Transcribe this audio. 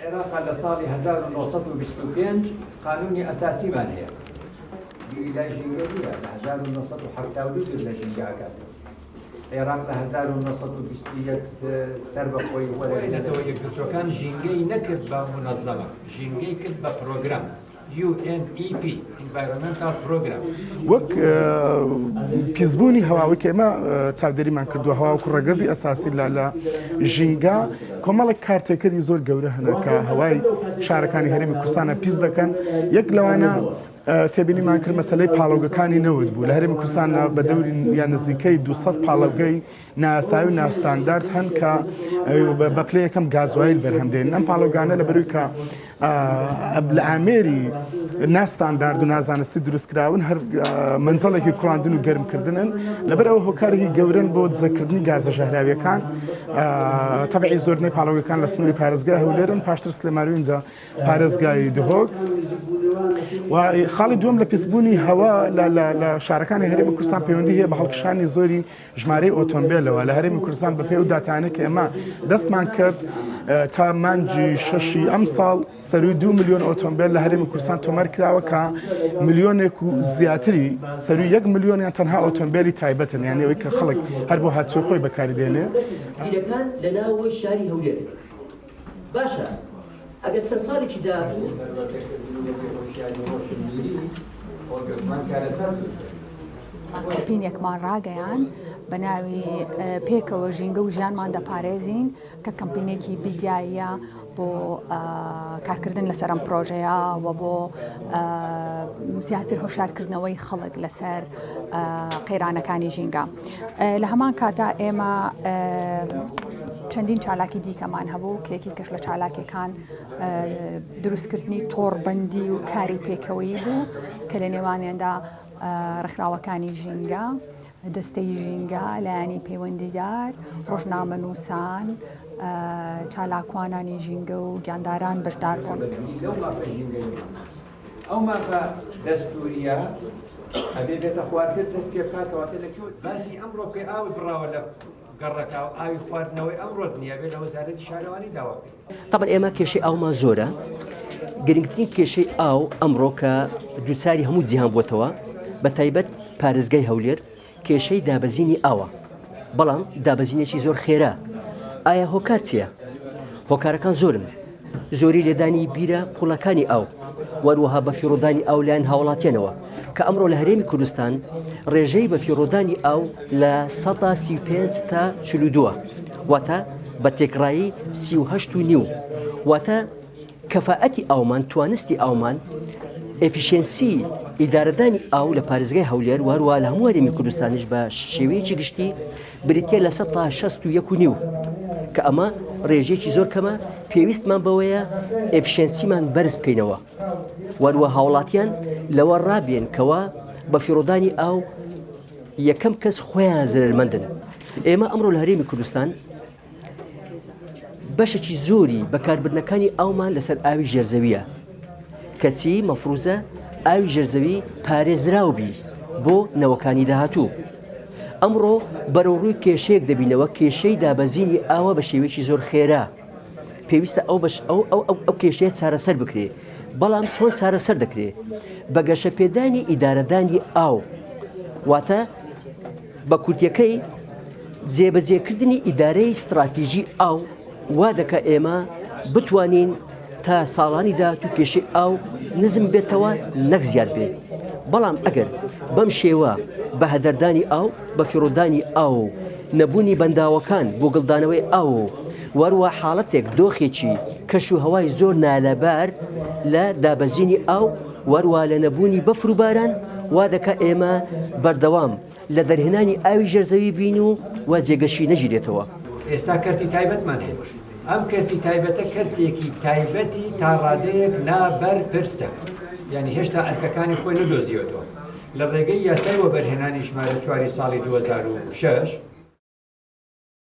عێراقا لە ساڵی 1925 قانونی ئەساسیمان هەیە. بیری لای ژینگە نییە، لە 1972 بیر لە ژینگە ئەکاتەوە. عێراق لە 1921 سەربەخۆیی وەرەگرت. نەتەوە یەکگرتووەکان ژینگەی نەکرد بە مونەزەمە، ژینگەی کرد بە پرۆگرام. UNEP، Environmental Program. وەک پیسبوونی هەواوەی کە ئێمە چاودێریمان کردووە هەوا وەکو ڕەگەزی ئەساسی لە لە ژینگە کۆمەڵێک کارتێکەری زۆر گەورە هەنە کە هەوای شارەکانی هەرێمی کوردستانە پیس دەکەن یەک لەوانە تێبینیمان کرد مەسلەی پاڵەوگەکانی نەوت بوو لە هەرێمی کوردستان بە دەوری یان نزیکەی 200 پاڵەوگەی نایاسایی و ناستاندارد هەن کە بە پلەی یەکەم گازوایل بەرهەم دێنن ئەم پاڵەوگانە لە بەروی کە لە ئامێری ناستاندارد و نازانستی دروستکراون هەر مەنجەڵێکی کوڵاندن و گەرمکردنن لەبەر ئەو هۆکارێکی گەورن بۆ دزەکردنی گازە ژەهراویەکان تەبعی زۆرنەی پاڵەوگەکان لە سنووری پارێزگای هەولێرن پاشتر سلێمانی و ئینجا پارێزگای دهۆک و خاڵی دووەم لە پیسبوونی هەوا لە شارەکانی هەرێمی کوردستان پەیوەندی هەیە بە هەڵکشانی زۆری ژمارەی ئۆتۆمبێلەوە لە هەرێمی کوردستان بەپێی ئەو داتانەی کە ئێمە دەستمان کرد تا مانگی شەشی ئەمساڵ سەروی دو ملیۆن ئۆتۆمبێل لە هەرێمی کوردستان تۆمار کراوە کە ملیۆنێک و زیاتری سەروی یەک ملیۆنیان تەنها ئۆتۆمبێلی تایبەتن یانی ئەوەی کە خەڵک هەر بۆ هاتوچۆی خۆی بەکاری دێنێ. بیرەکان لە ناوەوەی شاری هەولێر باشە ئەگەر چەند ساڵێکی داهاتوو. کەمپینێکمان ڕاگەیان بە ناوی پێکەوە ژینگە و ژیانمان دەپارێزین کە کەمپینێکی بیدیاییە بۆ کارکردن لەسەر ئەم پرۆژەیە و بۆ زیاتر هۆشارکردنەوەی خەڵک لەسەر قەیرانەکانی ژینگە. لە هەمان کاتدا ئێمە چەندین چالاکی دیکەمان هەبوو کە یەکێکش لە چالاکیەکان دروستکردنی تۆڕبەندی و کاری پێکەوەیی بوو کە لە نێوانیاندا ڕێکخراوەکانی ژینگە، دەستەی ژینگە، لایەنی پەیوەندیدار، ڕۆژنامەنووسان، چالاکوانانی ژینگە و گیانداران بەشدار بوون. ئەو مافە دەستوورییە ئەبێ بێتە خوارتر دەست پێ بکات کەواتە لە کوێ باسی ئەمڕۆ بکەی ئاوت بڕاوە لە گەڕەکە و ئاوی خواردنەوەی ئەمڕۆت نییە بێ لە وەزارەتی شارەوانی داوا بکەی. تەبعەن ئێمە کێشەی ئاومان زۆرە، گرنگترین کێشەی ئاو ئەمڕۆ کە دووچاری هەموو جیهان بووەتەوە بە تایبەت پارێزگای هەولێر کێشەی دابەزینی ئاوە، بەڵام دابەزینێکی زۆر خێرا، ئایا هۆکار چییە؟ هۆکارەکان زۆرن، زۆری لێدانی بیرە قوڵەکانی ئاو، وەروەها بەفیڕۆدانی ئاو لایەن هاوڵاتیانەوە، کە ئەمڕۆ لە هەرێمی کوردستان ڕێژەی بەفیڕۆدانی ئاو لە 35 تا 42 واتە بە تێکڕایی 38 و نیو واتە کەفائەتی ئاومان، توانستی ئاومان، efficiency ئیدارەدانی ئاو لە پارێزگای هەولێر و هەروەها لە هەموو هەرێمی کوردستانیش بە شێوەیەکی گشتی بریتییە لە 61.5 کە ئەمە ڕێژەیەکی زۆر کەمە، پێویستمان بەوەیە efficiency مان بەرز بکەینەوە و هەروەها هاوڵاتیان لەوە ڕابێن کەوا بەفیڕۆدانی ئاو یەکەم کەس خۆیان زەرەرمەندن. ئێمە ئەمڕۆ لە هەرێمی کوردستان بەشێکی زۆری بەکاربردنەکانی ئاومان لەسەر ئاوی ژێرزەویە کەچی مەفروزە ئاوی ژێرزەوی پارێزراو بی بۆ نەوەکانی داهاتوو. ئەمڕۆ بەرەو ڕووی کێشەیەک دەبینەوە کێشەی دابەزینی ئاوە بە شێوەیەکی زۆر خێرا پێویستە ئەو بەش ئەو ئەو ئەو ئەو کێشەیە چارەسەر بکرێ بەڵام چۆن چارەسەر دەکرێ بە گەشەپێدانی ئیدارەدانی ئاو واتە بە کورتیەکەی جێبەجێکردنی ئیدارەی ستڕاتیژی ئاو وا دەکا ئێمە بتوانین تا ساڵانی داهاتوو کێشەی ئاو نزم بێتەوە نەک زیاد بێت بەڵام ئەگەر بەم شێوە بە هەدەردانی ئاو بە فیڕۆدانی ئاو و نەبوونی بەنداوەکان بۆ گڵدانەوەی ئاو و وەروە حاڵەتێک دۆخێکی کەش و هەوای زۆر نالەبار لە دابەزینی ئاو وەروە لە نەبوونی بەفر و باران وا دەکا ئێمە بەردەوام لە دەرهێنانی ئاوی ژێر زەوی بین و و جێگەشی نەگیرێتەوە. ئێستا کەرتی تایبەتمان هەیە، ئەم کەرتی تایبەتە کەرتێکی تایبەتی تا ڕادەیەک نابەرپرسە، یانی هێشتا ئەرکەکانی خۆی نەدۆزیوەتەوە. لە ڕێگەی یاسای وەبەرهێنانی ژمارە چواری ساڵی 2006.